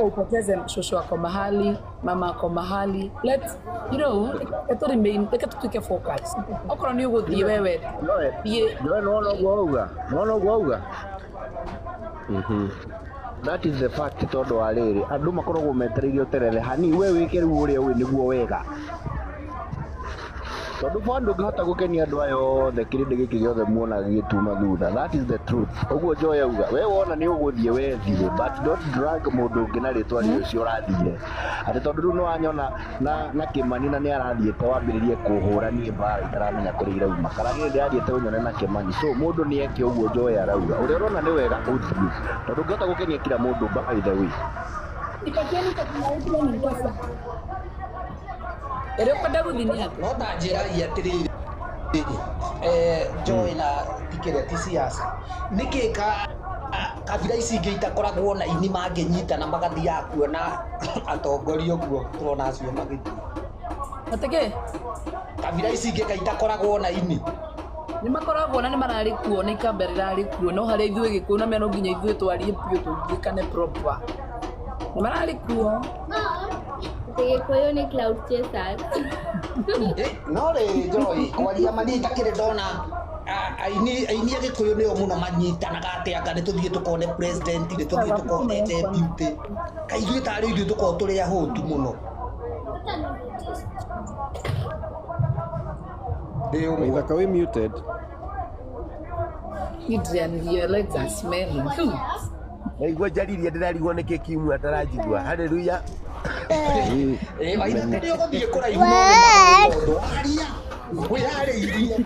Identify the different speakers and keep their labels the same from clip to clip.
Speaker 1: Upoteze shosho ako mahali, mama ako mahali. Let you know, reke tũ remain, reke tũtuĩke focus. Okorwo nĩ ũgũthiĩ wewe, thiĩ.
Speaker 2: Joe, nĩwona ũguo auga? Nĩwona ũguo auga? That is the fact, tondũ wa rĩrĩ, andũ makoragwo metereire ũterere hani we wĩke rĩu ũrĩa ũĩ nĩguo wega, tondũ bado ndũngĩhota gũkenia andũ aya othe, kĩrĩndĩ gĩkĩ gĩothe muona gĩgĩtuma thutha. That is the truth. Ũguo Joy auga, we wona nĩ ũgũthiĩ, we thiĩ, but don't drag mũndũ ũngĩ na rĩtwa rĩa ũcio ũrathire, atĩ tondũ rĩu nĩwanyona na Kĩmani na nĩ arathiĩte, wambĩrĩrie kũhũra niĩ mbara itaramenya kũrĩa irauma, kana niĩ ndĩrathiĩte ũnyone na Kĩmani. So mũndũ nĩ eke ũguo Joy arauga, ũrĩa ũrona nĩ wega ũthiĩ, tondũ ũngĩhota gũkenia kila mũndũ, by the way.
Speaker 1: Nipatieni chakula yetu ni pesa. Ĩrĩa ũkwenda gũthiĩ nĩ atĩa?
Speaker 3: No ta njĩra atĩrĩrĩ, Joy, na tikĩrĩa ti siasa, nĩkĩ ka kabira ici ingĩ itakoragwo na ini mangĩnyitana magathiaga kuona atongoria ũguo tũrona acio magĩthiĩ?
Speaker 1: Atĩkĩ?
Speaker 3: Kabira ici ingĩ ka itakoragwo na ini.
Speaker 1: Nĩ makoragwo na nĩ mararĩ kuo, na ikamba rĩrarĩ kuo, no harĩa ithuĩ Gĩkũyũ na mea no nginya ithuĩ twarie biũ tũngiĩkane proper. Nĩ mararĩ kuo.
Speaker 4: Gĩkũyũ nĩ cloud chasers.
Speaker 3: No rĩ, Joy, kwaria ma niĩ itakĩrĩ ndona aini a Gĩkũyũ nĩo mũno manyitanaga atĩ anga nĩ tũthiĩ tũkone president, nĩ tũthiĩ tũkone deputy. Ka ithuĩ tarĩ ithuĩ tũkoragwo tũrĩ ahũtu mũno. Ndĩ ũmwe.
Speaker 5: Waithaka, wĩ muted.
Speaker 1: Adrian, your legs are smelling.
Speaker 6: Naigua njaririe, ndĩrarigwo nĩkĩ kiumua ataranjigua. Haleluya.
Speaker 3: Waithaka, nĩ ũgũthiĩ kũraihu no nĩ maũndũ tondũ waria wĩharĩirie.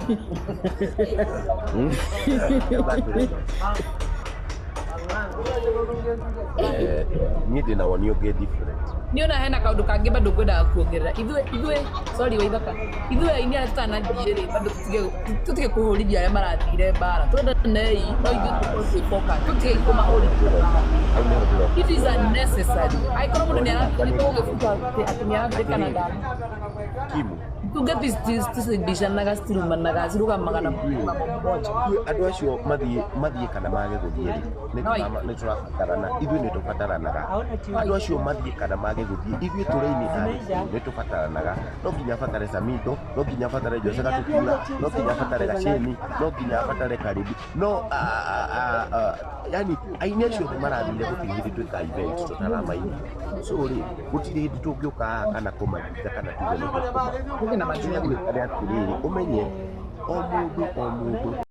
Speaker 6: Niĩ ndĩna woni ũngĩ different.
Speaker 1: Niĩ ona hena kaũndũ kangĩ bado ngwendaga kuongerera. Ithuĩ, sorry Waithaka, ithuĩ aini arĩa tũtanathiĩ rĩ, bado tũtige kũhũrithia arĩa marathire mbara. Twendanei, no ithuĩ tũkorwo twĩ focus, tũtige kũmahũrithia mbara.
Speaker 6: Hau nĩho ndĩroka.
Speaker 1: It is unnecessary. Angĩkorwo mũndũ nĩ arathiĩ, tũgũgĩbuta atĩ nĩ arathiĩ kana ndara.
Speaker 6: Kimu.
Speaker 1: Tunge ticibicanaga, citirumanaga, cirũgamaga na mũrũgamo mmoja.
Speaker 6: Ithuĩ andũ acio mathiĩ kana mage gũthiĩ rĩ,
Speaker 1: No.
Speaker 6: nĩ tũrabatarana, ithuĩ nĩ tũbataranaga. Andũ acio mathiĩ kana mage gũthiĩ, ithuĩ tũrĩ aini a Gĩkũyũ nĩ tũbataranaga. No nginya batare Samido, no nginya batare Jose Gatutura, no nginya batare Gaceni, no nginya batare Karibi, no yani aini acio othe marathire, gũtirĩ hĩndĩ twĩka event tũtaramaini. So rĩ, gũtirĩ hĩndĩ tũngĩũka haha kana kũmanyita kana tuge nĩ tũkũma.
Speaker 1: Gũkĩ na majina.
Speaker 6: Kĩrĩa gwĩka nĩ atĩrĩrĩ, ũmenye o mũndũ o mũndũ.